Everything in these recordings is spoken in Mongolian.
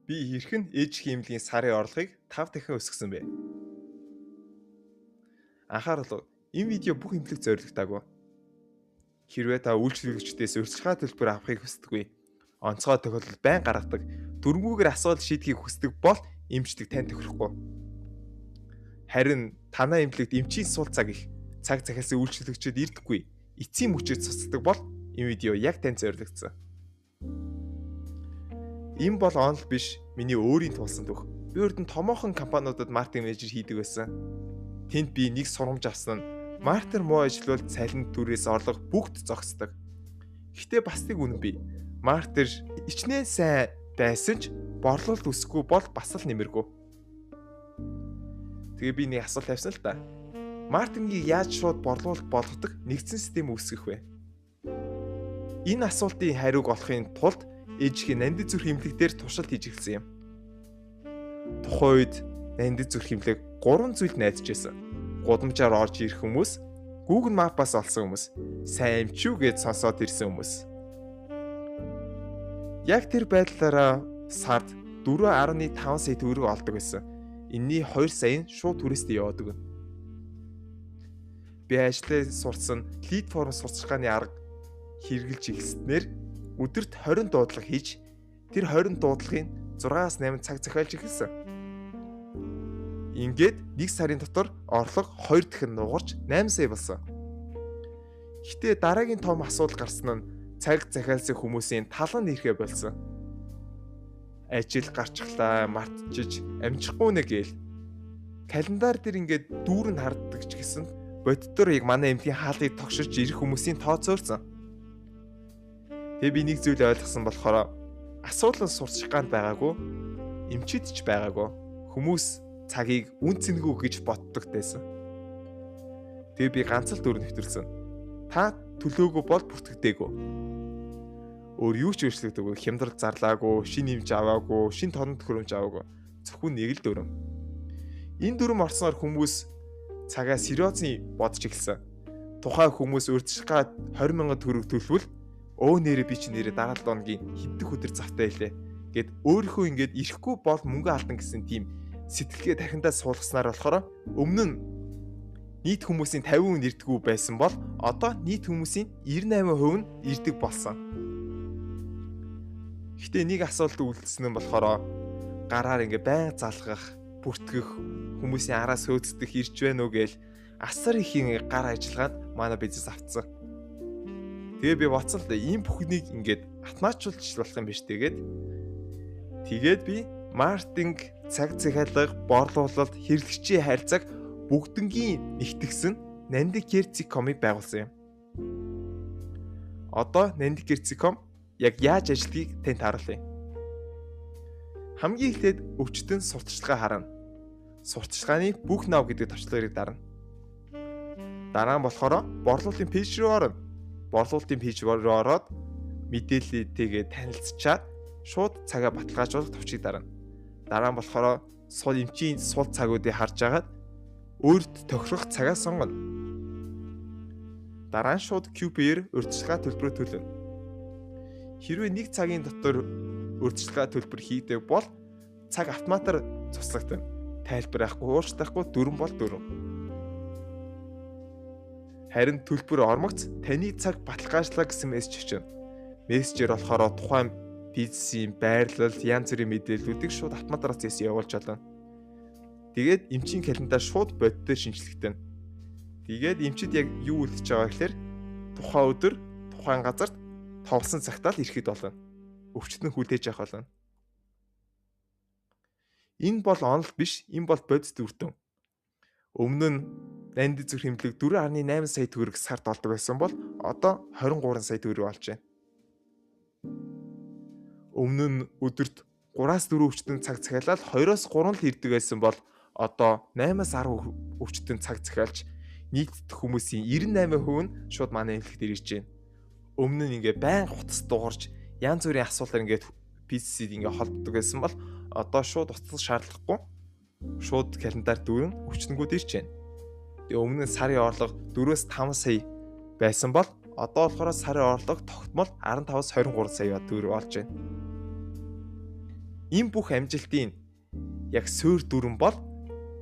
Би хэрхэн ээжийн эмнэлгийн сарын орлогыг 5 дахин өсгөсөн бэ? Анхаарал, энэ видео бүх эмнэлэгт зориулагдаагүй. Хэрвээ та үйлчлүүлэгчдээс урьдчилгаа төлбөр авахыг хүсдэггүй, онцгой тохиолдолд байн гаргадаг, дүрмгүйгээр асуудал шийдэхийг хүсдэг бол эмчлэг тань тохирохгүй. Харин танай эмнэлэгт эмчийн сул цаг их, цаг захиалсан үйлчлүүлэгчид ирдэггүй, эцсийн мөчөд цуцдаг бол энэ видео яг танд зориулагдсан. Энэ бол онл биш, миний өөрийн тулсан түүх. Би урд нь томоохон компаниудад маркетинг менежер хийдэг байсан. Тэнд би нэг сургамж авсан нь маркетер муу ажиллавал цалин түрээс орлого бүгд зогсдог. Гэхдээ бас нэг үнэн бий. Маркетер ичнээн сайн байсан ч борлуулалт өсөхгүй бол бас л нэмэргүй. Тэгээ би нэг асуулт тавьсан л да. Маркетингийг яаж шууд борлуулалт болгодог нэгдсэн систем үүсгэх вэ? Энэ асуултын хариуг олохын тулд ээжийн нандин зүрх эмнэлэг дээр туршилт хийж эхэлсэн юм. Тухайн үед нандин зүрх эмнэлэг 3 зүйлд найдаж байсан. Гудамжаар орж ирэх хүмүүс, Google Map-аас олсон хүмүүс, сайн эмчүү гэж сонсоод ирсэн хүмүүс. Яг тэр байдлаараа сард 4.5 сая төгрөг олдог байсан. Энийний 2 сая нь шууд түрээстэй яваадаг. Би ажлаа сурцсан lead form сурталчилгааны арга хэрэгжилж эхэлснээр өдөрт 20 дуудлага хийж тэр 20 дуудлагыг 6-аас 8 цаг захиалж эхэлсэн. Ингээд нэг сарын дотор орлого 2 дахин нугарч 8 сая болсон. Гэтэ дараагийн том асуудал гарсан нь цаг захиалсан хүмүүсийн тал нь ирэхээ болсон. Ажил гарчглаа, мартчихж, амжихгүй нэ гээл. Календар дээр ингээд дүүр нь харддаг ч гэсэн боддоор яг манай эмнэлгийн хаалгыг тогшиж ирэх хүмүүсийн тоо цөөрсөн. Тэгээ би нэг зүйл ойлгосон болохоор асуудал нь сурталчилгаанд байгаагүй, эмчид ч байгаагүй. Хүмүүс цагийг үн цэнгүй гэж боддог байсан. Тэгээ би ганц л дүр нэвтэрсэн. Та төлөөгүй бол бүртгэдэггүй. Өөр юу ч өөрчлөгдөөгүй, хямдрал зарлаагүй, шинэ эмч аваагүй, шинэ тодон төхөөрөмж аваагүй. Зөвхөн нэг л дүрэм. Энэ дүрэм орсноор хүмүүс цагаа сериозны бодож эхэлсэн. Тухайн хүмүүс урьдчилгаа 20 мянган төгрөг төлвөл өө нэрэ би чи нэрэ дараа 7 хоногийн хэдэн өдөр завтай байлээ гэд өөрийнхөө ингээд ирэхгүй бол мөнгө алдан гэсэн тийм сэтгэлгээ тархиндаа суулгаснаар болохоор өмнө нь нийт хүмүүсийн 50% ирдэггүй байсан бол одоо нийт хүмүүсийн 98% нь ирдэг болсон. Гэтэ нэг асуулт үлдсэн нь болохоор гараар ингээд байнга залгах, бүртгэх, хүмүүсийн араас хөөцдөх ирж байна уу гээл асар их гар ажиллагаанд манай бизнес автсан. Тэгээ би бодсон л да, ийм бүхнийг ингээд автоматжуулж болох юм биш тэгээд. Тэгээд би маркетинг, цаг захиалга, борлуулалт, хэрэглэгчийн харилцааг бүгднгийн нэгтгсэн nandicare.com-ыг байгуулсан юм. Одоо nandicare.com яг яаж ажилладгийг танд харуулъя. Хамгийн эхлээд өвчтөн сурталчилгаа харна. Сурталчилгааны бүх нов гэдэг товчлуурыг дарна. Дараа нь болохоор борлуулалтын пэйж рүү орно. Борлуулалтын пэйж рүү ороод мэдээлэлтэйгээ танилцчаад шууд цагаа баталгаажуулах товчийг дарна. Дараа нь болохоор сул эмчийн сул цагуудыг харж агаад өөрт тохирох цагаа сонгоно. Дараа нь шууд QPR урьдчилгаа төлбөрөө төлнө. Хэрвээ нэг цагийн дотор урьдчилгаа төлбөр хийдэг бол цаг автоматар цуслагдана. Тайлбар байхгүй, уучлахгүй, 4 бол 4. Харин төлбөр ормогц таны цаг баталгаажлаа гэсэн мессеж очино. Мессежээр болохоор тухайн бизнесийн байрлал, янз бүрийн мэдээллүүдийг шууд автоматар процесс явуулж болно. Тэгээд эмчийн календар шууд бодитоор шинжлэхтэнэ. Тэгээд эмчид яг юу үлдэж байгаа гэхээр тухайн өдөр, тухайн газарт товлсон цагтаа л ирэхэд болно. Өвчтөн хүлээж авах болно. Энэ бол онол биш, энэ бол бодит үр дүн. Өмнө нь нандин зүрх эмнэлэг 4.8 сая төгрөг сард олдог байсан бол одоо 23 сая төгрөг олж байна. Өмнө нь өдөрт 3-аас 4 өвчтөн цаг захиалаад 2-оос 3 л ирдэг байсан бол одоо 8-аас 10 өвчтөн цаг захиалж нийт хүмүүсийн 98% нь шууд манай эмнэлэгт ирж байна. Өмнө нь ингээ байнга утас дуурж янз бүрийн асуултаар ингээд бизнесийг ингээ холбодог байсан бол одоо шууд утас шаардлагагүй шууд календар дүүрэн өвчтөнгүүд ирж байна. Тэгээ өмнө нь сарын орлого 4-5 сая байсан бол одоо болохоор сарын орлого тогтмол 15-аас 23 сая төгрөг олж байна. Энэ бүх амжилтын яг суур дүрэн бол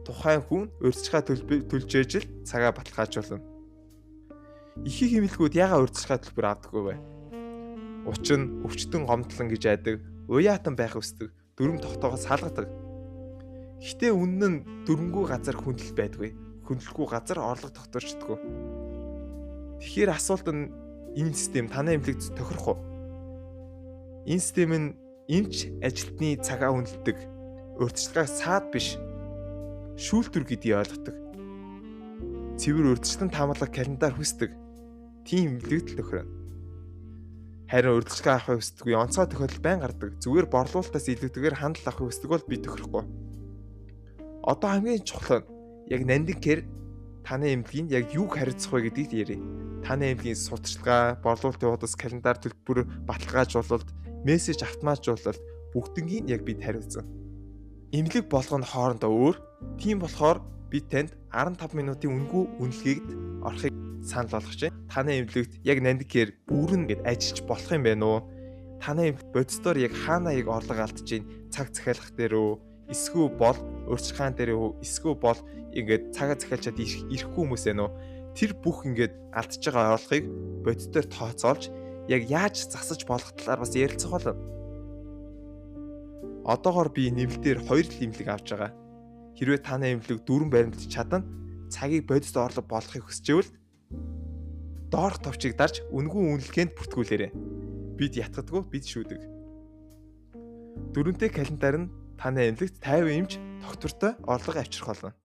тухайн хүн урьдчилгаа төлж ээж л цагаа баталгаажуулна. Ихэнх эмнэлгүүд яагаад урьдчилгаа төлбөр авдаггүй вэ? Учир нь өвчтөн гомдлон гэж айдаг, уяатан байх өсдөг, дүрм тогтоогоос салгадаг. Гэхдээ үнэн нь дүрмгүй газар хүндэл байдгүй. Хүндлэхгүй газар орлого тогтворчдоггүй. Тэгэхээр асуулт нь энэ систем танай эмнэлэгт тохирох уу? Энэ систем нь эмч ажилтны цагаа хүндэлдэг, урьдчилгааг саад биш, шүүлтүр гэдгийг ойлгодог. Цэвэр урьдчилан таамаглах календар хүсдэг. Тийм эмнэлэгт л тохирно. Харин урьдчилгаа авахыг хүсдэггүй, онцгой тохиолдол байн гардаг. Зүгээр борлуулалтаас илүүтэйгээр хандлал авахыг хүсдэг бол би тохирохгүй. Одоо хамгийн чухал нь яг Нандин Кэр таны эмнэлгийн яг юуг харьцах вэ гэдгийг ярив. Таны эмнэлгийн сурталчилгаа, борлуулалтын хуудас, календар төлбөр, баталгаажуулалт, мессеж автоматжуулалт бүгднгийн яг бид хариуцсан. Эмнэлэг болгоно хоорондоо өөр. Тийм болохоор би танд 15 минутын үнэгүй үнэлгээнд орохыг санал болгож байна. Таны эмнэлэгт яг Нандин Кэр бүрэн гэд ажиллаж болох юм байна уу? Таны эмнэлэг бодисдоор яг хаана яг орлого алдаж байна? Цаг захиалах дээр үү? Эсвэл бол урьдчилгаан дээр үү? Эсвэл бол ингээд цагаа захиалчаад ирэхгүй хүмүүс байна уу? Тэр бүх ингээд алдаж байгаа орлогыг бодисдоор тооцоолж яг яаж засаж болох талаар бас ярилцах болно. Одоогор би нэмэлтээр 2 л эмнэлэг авч байгаа. Хэрвээ таны эмнэлэг 4 баримталж чадна, цагийг бодит орлого болохыг хүсчээвэл доорх товчийг дарж үнэгүй үнэлгээнд бүртгүүлээрэй. Бид ятгадгүй, бид шүүдэг. Дөрөнтэй календар нь таны эмнэлэгт 50 эмч тогтвортой орлого авчрах болно.